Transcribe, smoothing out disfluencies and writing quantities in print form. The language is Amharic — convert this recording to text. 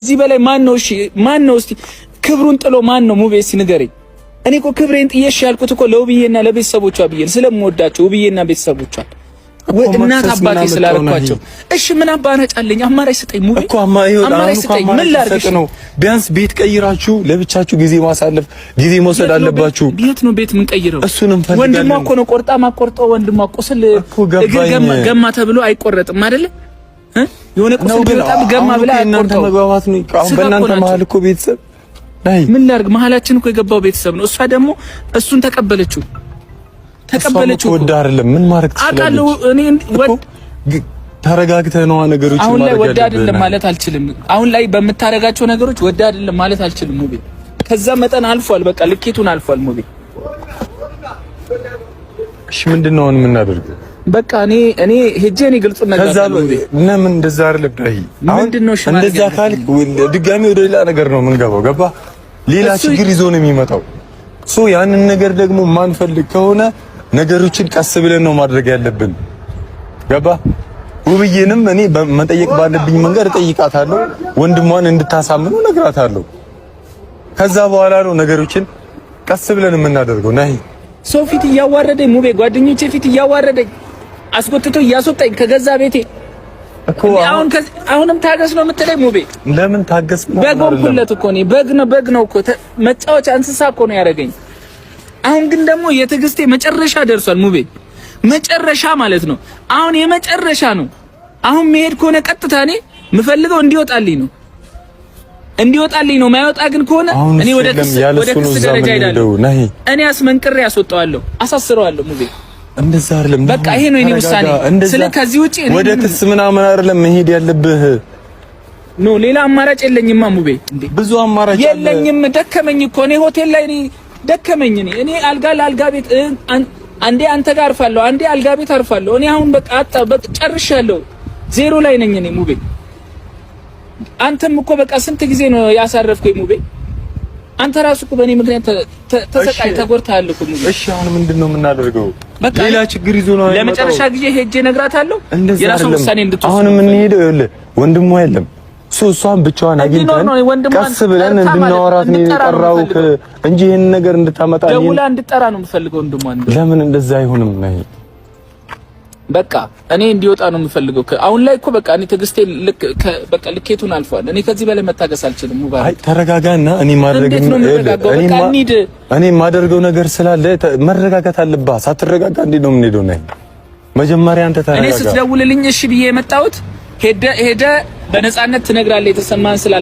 ከዚህ በላይ ማን ነው? እሺ ማን ነው? እስቲ ክብሩን ጥሎ ማን ነው? ሙቤ እስቲ ንገረኝ። እኔ እኮ ክብሬን ጥየሽ ያልኩት እኮ ለውብዬና ለቤተሰቦቿ ብዬ ስለምወዳቸው ውብዬና ቤተሰቦቿን እናት አባቴ ስላልኳቸው። እሺ ምን አማራጭ አለኝ? አማራጭ ስጠኝ ሙቤ እኮ አማራጭ ስጠኝ። ምን ላድርግ ነው? ቢያንስ ቤት ቀይራችሁ ለብቻችሁ ጊዜ ማሳለፍ ጊዜ መውሰድ አለባችሁ። ቤት ነው ቤት ምን ቀይረው? እሱንም ፈልጋለሁ። ወንድሟ እኮ ነው ቆርጣ ማቆርጦ ወንድሟ ቁስል እግር ገማ ተብሎ አይቆረጥም አይደለ? የሆነ ቁስል ቢወጣም ገማ ብላ አይቆርጠው። መግባባት ነው። አሁን በእናንተ መሀል እኮ ቤተሰብ ናይ ምን ላድርግ? መሀላችን እኮ የገባው ቤተሰብ ነው። እሷ ደግሞ እሱን ተቀበለችው ተቀበለችው። ወዳ አይደለም ምን ማድረግ ትችላለች? አውቃለሁ እኔ ተረጋግተህ ነዋ ነገሮችን አሁን ላይ ወዳ አይደለም ማለት አልችልም። አሁን ላይ በምታረጋቸው ነገሮች ወዳ አይደለም ማለት አልችልም ሙቤ። ከዛ መጠን አልፏል። በቃ ልኬቱን አልፏል ሙቤ። እሺ ምንድን ነው አሁን የምናደርገው? በቃ እኔ ሄጄ እኔ ግልጹን ነገር ከዛ ለምን እንደዛ አይደለም ዳሂ። ምንድን ነው እንደዛ ካልክ ድጋሚ ወደ ሌላ ነገር ነው የምንገባው። ገባ? ሌላ ችግር ይዞ ነው የሚመጣው። so ያንን ነገር ደግሞ ማንፈልግ ከሆነ ነገሮችን ቀስ ብለን ነው ማድረግ ያለብን። ገባ? ውብዬንም እኔ መጠየቅ ባለብኝ መንገድ እጠይቃታለሁ። ወንድሟን እንድታሳምነው እነግራታለሁ። ከዛ በኋላ ነው ነገሮችን ቀስ ብለን የምናደርገው። ናይ ሰው ፊት እያዋረደኝ ሙቤ፣ ጓደኞቼ ፊት እያዋረደኝ አስጎትቶ እያስወጣኝ ከገዛ ቤቴ እኮ አሁን አሁንም ታገስ ነው የምትለኝ ሙቤ? ለምን ታገስ? በግ ሆንኩለት እኮ እኔ በግ ነው በግ ነው እኮ መጫወቻ እንስሳ እኮ ነው ያደረገኝ። አሁን ግን ደግሞ የትዕግስቴ መጨረሻ ደርሷል ሙቤ፣ መጨረሻ ማለት ነው። አሁን የመጨረሻ ነው። አሁን መሄድ ከሆነ ቀጥታ እኔ የምፈልገው እንዲወጣልኝ ነው እንዲወጣልኝ ነው። ማይወጣ ግን ከሆነ እኔ ወደ ክስ ደረጃ እሄዳለሁ። እኔ አስመንቅሬ አስወጣዋለሁ፣ አሳስረዋለሁ ሙቤ። እንደዛ አይደለም። በቃ ይሄ ነው የኔ ውሳኔ። ስለ ከዚህ ውጪ ወደ ክስ ምናምን አይደለም መሄድ ያለብህ። no ሌላ አማራጭ የለኝማ ሙቤ። እንዴ ብዙ አማራጭ የለኝም። ደከመኝ እኮ እኔ ሆቴል ላይ እኔ ደከመኝ። እኔ አልጋ ለአልጋ ቤት አንዴ አንተ ጋር አርፋለሁ፣ አንዴ አልጋ ቤት አርፋለሁ። እኔ አሁን በቃ አጣ በቃ ጨርሻለሁ። ዜሮ ላይ ነኝ እኔ ሙቤ። አንተም እኮ በቃ ስንት ጊዜ ነው ያሳረፍከኝ ሙቤ። አንተ ራሱ እኮ በእኔ ምክንያት ተሰቃይ ተጎድተሃል እኮ ሙቤ። እሺ አሁን ምንድን ነው የምናደርገው? ሌላ ችግር ይዞ ነው። ለመጨረሻ ጊዜ ሄጄ እነግራታለሁ የራሷን ውሳኔ እንድትወስድ። አሁን የምንሄደው ይኸውልህ ወንድሟ የለም እሷን ብቻዋን አግኝተን ቀስ ብለን እንድናወራት ነው የጠራሁት እንጂ ይሄን ነገር እንድታመጣ ደውላ እንድጠራ ነው የምፈልገው። ወንድሟን ለምን እንደዛ አይሆንም? በቃ እኔ እንዲወጣ ነው የምፈልገው። አሁን ላይ እኮ በቃ እኔ ትዕግስቴ ልክ በቃ ልኬቱን አልፏል። እኔ ከዚህ በላይ መታገስ አልችልም። ሙባረክ አይ ተረጋጋና፣ እኔ ማድረግ እኔ የማደርገው ነገር ስላለ መረጋጋት አለብህ። ሳትረጋጋ እንዴት ነው የምንሄደው? ነይ መጀመሪያ አንተ ተረጋጋ። እኔ ስትደውልልኝ እሺ ብዬ የመጣሁት ሄደ ሄደ በነፃነት ትነግራለህ የተሰማህን ስላለ